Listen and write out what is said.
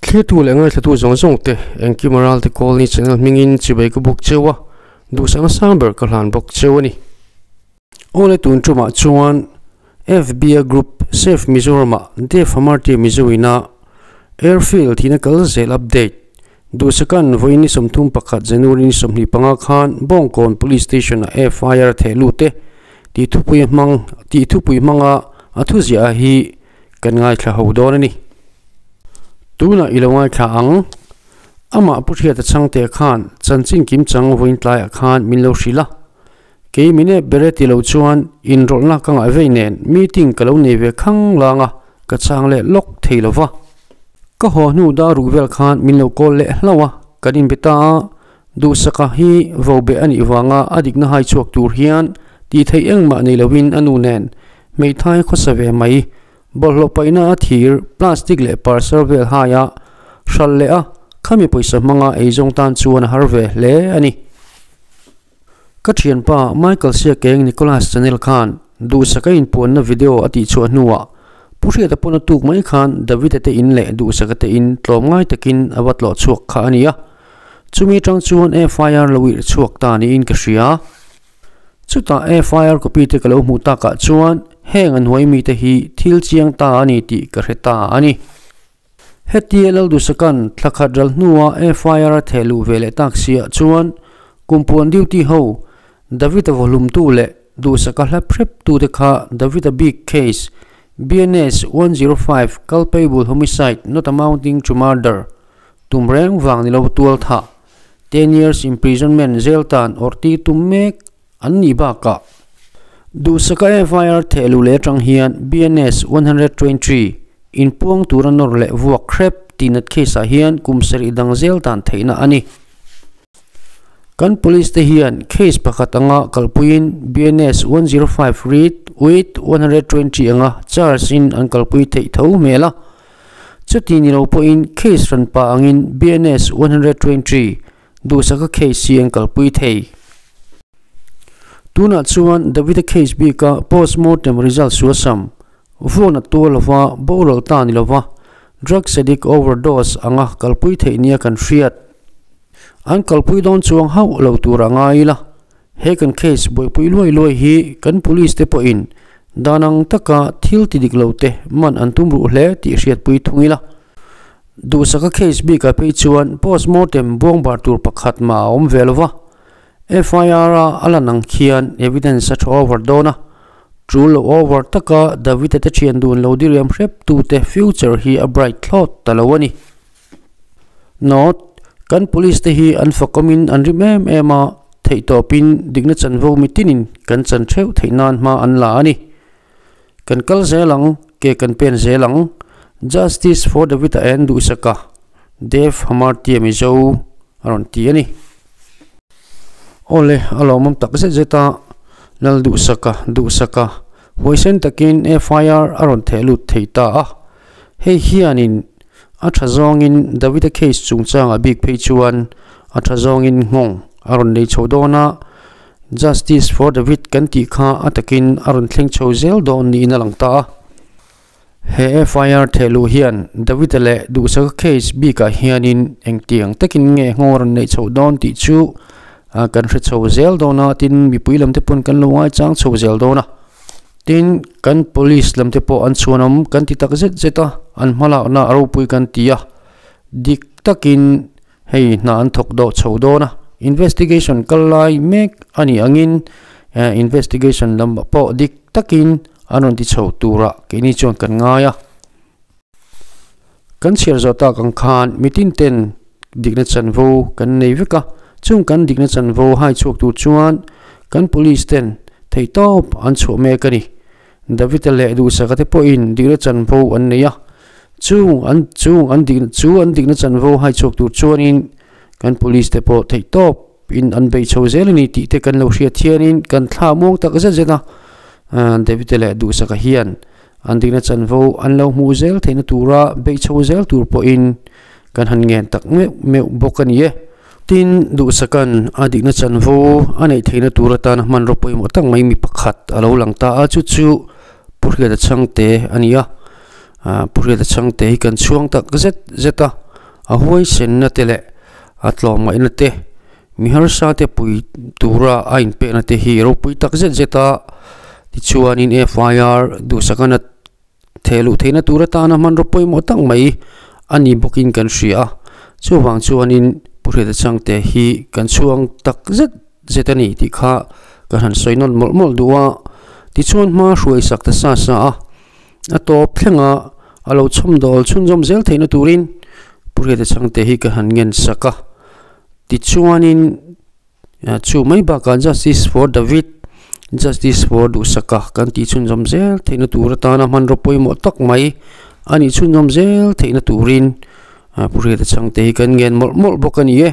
Thlirtu leh ngaithlatu zawng zawng te Engkima Ralte Colony channel hmingin chibai ka buk cheu a, duhsakna sang ber ka hlan bawk cheu a ni. Awle tun tumah chuan FB-a group Save Mizoram-ah Dev Hamartia Mizo ina Airfield thihna kal zel update duhsakan vawiin ni 31 January ni 25 khan Bawngkawn Police Station-ah FIR theh lut e tih thupui hmang tih thupui hmanga a thuziah hi kan ngaithla ho dawn a ni. Tunah i lo ngaithla ang. Amah Pu Hriata Chhangte khan chanchin kim chang vawiin tlaiah khan min lo hrilh a. Kei min ep ber e ti lo chuan inrawlhna ka ngah vei nen meeting ka lo nei ve khang lang a, ka chang leh lawk thei lo va. Ka haw hnu dar ruk vel khan min lo call leh hlauh a, kan inbe ta a, Duhsaka hi vo beh a nih vanga a dikna hai chhuak tur hian tih theih engmah nei loin a nu nen hmeithai khawsa ve mai. Bawlhhlawh paihna a thir, plastic leh parcel vel hai a hral leh a, khami pawisa hmanga eizawng tan chuan a har ve hle a ni. Ka thianpa Michael Siakeng Nicholas channel khan Duhsaka inpuanna video a tihchhuah hnuah Pu Hriata pawn a tuk mai khan David-a te in leh Duhsaka te in tlawmngai takin a va tlawh chhuak kha a ni a. Chumi atang chuan FIR lo irh chhuak ta niin ka hria. Chutah FIR copy te ka lo hmuh takah chuan heng an huai mite hi thil chiang ta a ni tih ka hre ta a ni. Hetia Laldusakan thla khat ral hnua FIR a theh luh ve leh tak siah chuan kumpuan duty ho David-a vawhlumtu leh duhsaka hla hreptute kha David-a bik case BNS 105 culpable homicide not amounting to murder tum reng vang ni lo tual thah 10 years imprisonment zel tan awrh tir tum mek an nih bakah Duhsaka FIR theh luh leh atang hian BNS 123 inpuang tura nawr leh vuak hrep tihnat case ah hian kum sarih dang zel dan theihna a ni. Kan police te hian case pakhat anga kalpuiin BNS 105 read with 120 anga charge in an kalpui theih tho hmel a. Chuti ni lo pawhin case hranpa angin BNS 123 Duhsaka case hi an kalpui thei. Tunah chuan Davida case bika postmortem result suasam vawn a tuar lova, boral ta ni lova, drugs addict overdose anga kalpui theih nia kan hriat. An kalpui dawn chuang hauh lo tur a ngai ila. He kan case buaipui luai luai hi kan police te pawhin dan ang taka thil ti dik lo te man an tum ruh hle tih hriatpui thung ila. Duhsaka case bikah phei chuan postmortem buangbar tur pakhat mah a awm ve lo va, FIR a a lan ang khian evidence a tha over dawn a, tul lo over taka David-a te thian dun lo diriam hrep tute future hi a bright thlawt ta lo a ni. Note, Kan police te hi an fakawmin an rim em em a, theihtawpin dikna chanvo mitinin kan chan theuh theih nan hma an la a ni. Kan kal zel ang, ke kan pen zel ang. Justice for David-a en duhsaka Dev Hamartia Mizo a rawn ti a ni. Awle, a lawmawm tak zet zet a, Lal duhsaka, duhsaka, huaisen takin FIR a rawn theh lut thei ta a. Hei hianin a tha zawngin David-a case chungchangah bik phei chuan a tha zawngin nghawng a rawn nei chho dawn a. Justice for David kan tih kha a takin a rawn thleng chho zel dawn niin a lang ta a. He FIR thehluh hian David-a leh Duhsaka case bikah hianin engtiang takin nge nghawng a rawn neih chhoh dawn tih chu kan hre chho zel dawn a, tin mipui lam te pawn kan lo ngaichang chho zel dawn a. Tin, kan police lam te pawh an chhuanawm kan ti tak zet zet a, an hmalakna a ropui kan ti a, dik takin Hei hna an thawk dawh chho dawn a, investigation kal lai mek a nih angin investigation lam pawh dik takin an rawn ti chho turah keini chuan kan ngai a. Kan chhiar zawh tak ang khan mitin ten dikna chanvo kan nei vek a, chung kan dikna chanvo hai chhuak tur chuan kan police ten theihtawp an chhuah mek a ni. David-a leh Duhsaka te pawhin dikna chanvo an nei a, chung an chung an dikna chu an dikna chanvo hai chhuak tur chuanin kan police te pawh theih tawp in an beih chho zel a ni tih te kan lo hriat hianin kan thla muang tak zet zet a, David-a leh Duhsaka hian an dikna chanvo an lo hmuh zel theihna tura beih chho zel tur pawhin kan han ngen tak meuh meuh bawk a ni e. Tin, Duhsakan a dikna chanvo a neih theihna tur atana hmanraw pawimawh tak mai mi pakhat a lo lang ta a, chu chu Pu Hriata Chhangte a ni a. Pu Hriata Chhangte hi kan chhuang tak zet zet a. A huaisenna te leh a tlawmngaihna te, mi harsa te pui tura a inpekna te hi ropui tak zet zet a, tichuanin FIR duhsakana theh luh theihna tur atana hmanraw pawimawh tak mai a ni bawkin kan hria a, chuvang chuanin Pu Hriata Changte hi kan chhuang tak zet zet a ni tih kha kan han sawi nawn mawlh mawlh duh a, tichuan hma hruai sak ta sa sa a, a tawp thlenga a lo chhawmdawl chhunzawm zel theihna turin Pu Hriata Changte hi ka han ngen sak a, tichuanin chu mai bakah Justice for David, Justice for Duhsaka kan tih chhunzawm zel theihna tur atana hmanraw pawimawh tak mai a nih chhunzawm zel theihna turin Pu Hriata Changte hi kan ngen mawlh mawlh bawk a ni e.